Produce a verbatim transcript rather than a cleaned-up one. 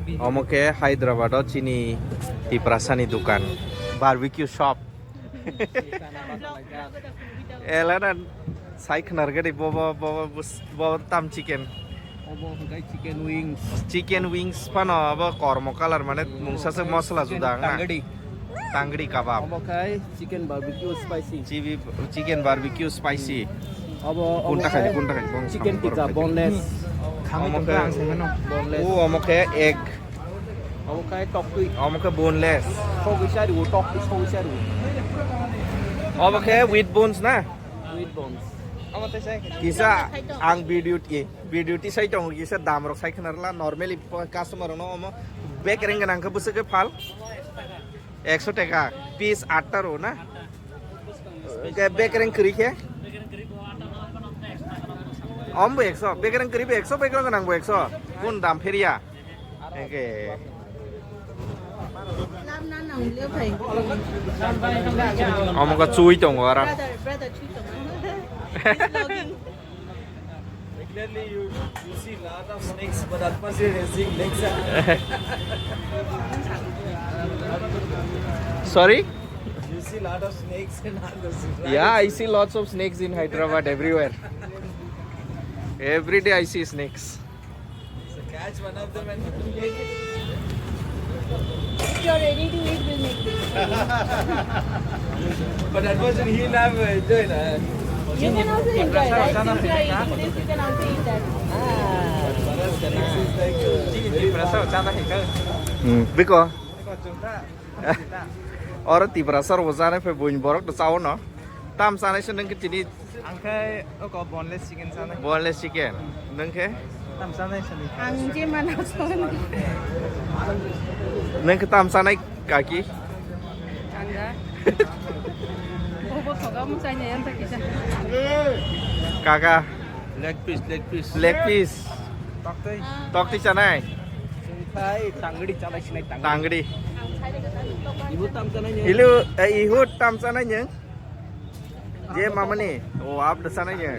Omo khe Hyderabad o chini Tiprasani dukan, barbecue shop. Elana sai khnar gadi bo, bo, bo, bo, bo tam chicken. Obo hwnkhe chicken wings. Chicken wings phano abo kormo colour, mane mungsa se mosla juda ang na. Tangdi. Tangdi kabab. Obo khai chicken barbecue spicy. Chibi, chicken barbecue spicy. Obo, obo Kunta khai, khai kunta khai, bong chicken samung tikka borok khai. Boneless. Omo khe, boneless. O, omo khe egg. Omo khai toktwi. Omo khe boneless. Sogwi chari o, toktwi sogwi chari o. Omo khe with bones na? With bones. Kisa ang video ti, video ti sai tongo, kisa dam rok sai khna rwla, normally customer no omo bekereng gwnang khe bwswk khe phal ekso taka, piece atta rw na? Hwnkhe bekereng kwrwi khe? Om bo ekso, bekereng kwrwi bo ekso, bekereng gwnang bo ekso. Kun dam pheria? Hwnkhe. Omo khe chui tongo aro. Brother, brother, chui tongo. He's vlogging. Regularly you, you see lot of snakes, but Atma's here is seeing legs. Sorry? You see lot of snakes in Atmas, right? Yeah, I see lots of snakes in Hyderabad everywhere. Every day I see snakes. So catch one of them and take it. If you are ready to eat, we'll make this for you. But unfortunately, he'll have uh, enjoy na. You can also enjoy, right? Since you are eating this, you can also eat that. Biko. Oro Tiprasa rok bo janai phai buini borok no chao no. Tam chanai se nang tini. Ang khe oko boneless chicken sanai. Boneless chicken. Nang khe? Tam sanai sani. Ang je mana son. Nang khe tam sanai kaki? Ang da. Bobo thoga mu chai ne yan ta kisa. Kaka. Leg piece, leg piece. Leg piece. Toktwi. Toktwi chanai. Khai tangdi chanai sinai tangdi. Tangdi. Ibu tam sanai ne. Ilu, eh, ihu tam sanai ne. Je mamani. Oh, ap da sanai ne.